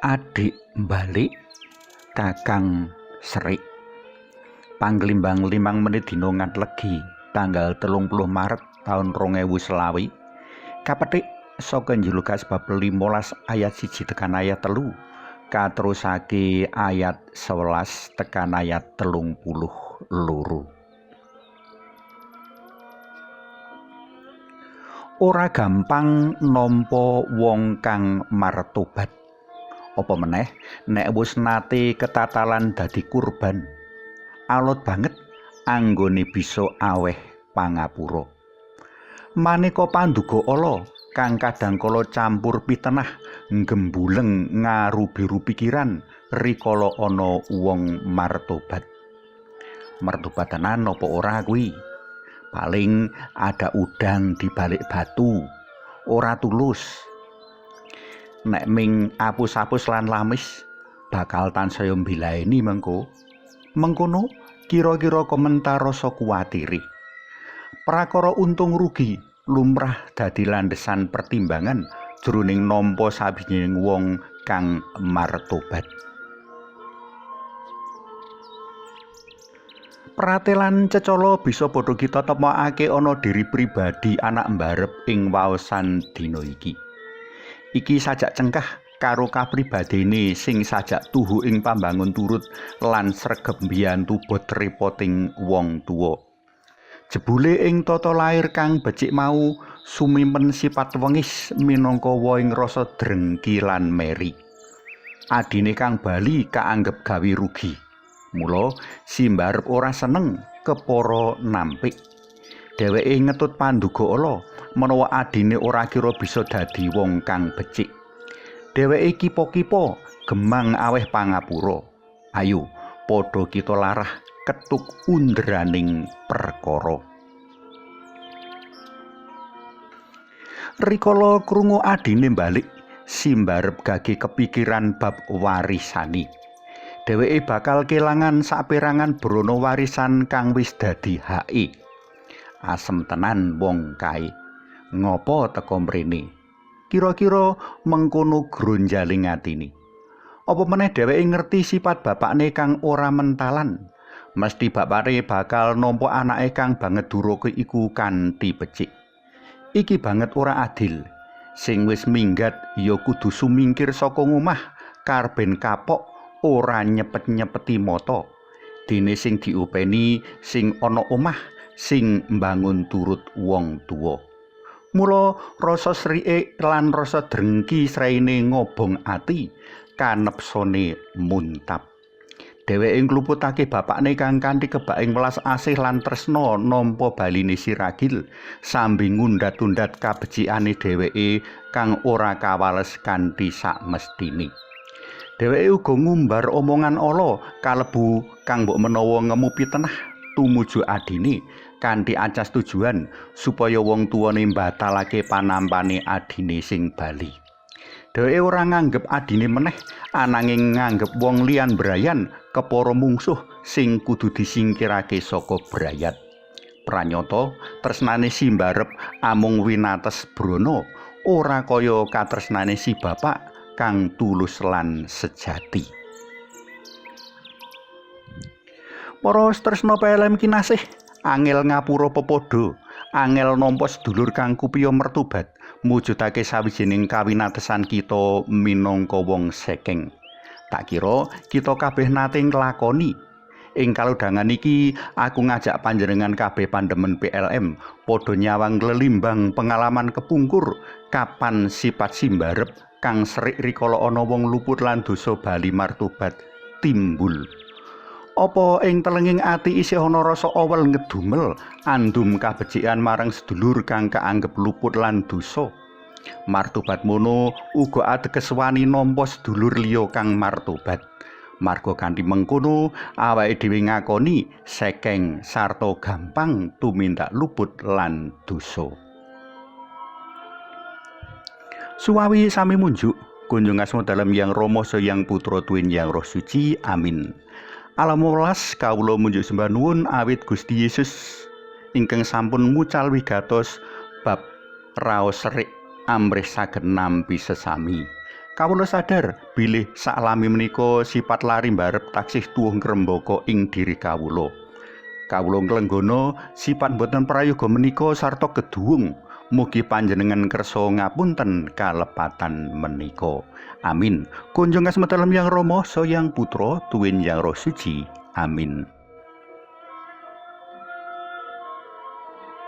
Adik mbalik, Kakang Serik. Panglimbang 5 menit dina Ngadlegi tanggal 30 Maret taun 2020. Kapethik saka Injil Lukas bab 15 ayat 1 tekan ayat 3, katerusake ayat 11 tekan ayat 32. Ora gampang nampa wong kang martobat. Apa meneh nek wis nate ketatalan dadi kurban. Alot banget anggone bisa aweh pangapura. Maneka panduga ala kang kadang kala campur pitenah nggembuleng ngarubiru pikiran rikala ana wong martobat. Martobat tenan apa ora kuwi? Paling ada udang di balik batu, ora tulus. Nek ming apus-apus lan lamis bakal tansaya mbilaeni mengko. Mengkono kira-kira komentar rasa kuwatire. Prakara untung rugi lumrah dadi landesan pertimbangan jroning nampa sawijining wong kang martobat. Pratelan cecala bisa padha kita temokake ana diri pribadi anak mbarep ing waosan dina iki. Iki sajak cengkah karo kapribadene sing sajak tuhu ing pambangun turut lan sregep mbiyantu bot repoting wong tuwa. Jebule ing tata lair kang becik mau sumimen sifat wengis minangka wohing rasa drengki lan meri. Adine kang bali kaanggep gawe rugi. Mula si mbarep ora seneng kepara nampik. Dheweke ngetut panduga ala menawa adine ora kira bisa dadi wong kang becik. Dheweke kipa-kipa gemang aweh pangapura. Ayo padha kita larah ketuk undraning perkara. Rikala krungu adine balik, si mbarep gage kepikiran bab warisane. Dheweke bakal kelangan saperangan brana warisan kang wis dadi hake. Asem tenan wong kae. Ngopo teka mrene? Kira-kira mengkono gronjaling atine. Apa meneh dheweke ngerti sifat bapakne kang ora mentalan? Mesti bapakne bakal nampa anake kang banget duraka iku kanthi becik. Iki banget ora adil. Sing wis minggat ya kudu sumingkir saka ngomah karben kapok ora nyepet-nyepeti mata. Dene sing diopeni sing ana omah sing mbangun turut wong tuwa. Mula rasa srike lan rasa drengki sraine ngobong ati kanepsone muntap. Dheweke ngluputake bapakne kang kanthi kebaking welas asih lan tresna nampa baline si ragil sambi ngundhat-undhat kabecikane dheweke kang ora kawales kanthi sakmestine. Dheweke uga ngumbar omongan ala kalebu kang mbok menawa ngemu pitenah tumuju adine kanthi acas tujuan supaya wong tuwane mbatalake panampane adine sing bali. Dheweke ora nganggep adine meneh ananging nganggep wong liyan brayan kepara mungsuh sing kudu disingkirake saka brayat. Pranyata tresnane si mbarep amung winates brana, ora kaya katresnane si bapak kang tulus lan sejati. Para tresna PLM kinasih, angel ngapura pepadha, angel nampa sedulur kang kupiya mertobat, mujudake sawijining kawinatesan kita minangka wong sekeng. Tak kira kita kabeh nate nglakoni. Ing kalodhangan iki aku ngajak panjenengan kabeh pandemen PLM padha nyawang lelimbang pengalaman kepungkur kapan sifat simbarep kang serik rikala ana wong luput lan dosa bali martobat timbul. Apa ing telenging ati isih ana rasa awel ngedumel andum kabecikan marang sedulur kang kaanggep luput lan dosa? Martobat mono uga ateges wani nampa sedulur liya kang martobat. Marga kanthi mengkono awake dhewe ngakoni sekeng sarta gampang tumindak luput lan dosa. Suwawi sami munjuk kunjung asma dalem Yang Rama Sang Putra tuwin Yang Roh Suci. Amin. Alam welas kawula munjuk sembah nuwun awit Gusti Yesus ingkang sampun mucal wigatos bab raos serik amrih saged nampi sesami. Kawula sadar bilih saklami menika sipat lari mbarep taksih tuwuh ngrembaka ing diri kawula. Kawula nglenggana sipat boten prayoga menika sarta keduwung. Mugi panjenengan kersa ngapunten kalepatan menika. Amin. Kunjung asma dalem Yang Rama, Sang Putra, tuwin Yang Roh Suci. Amin.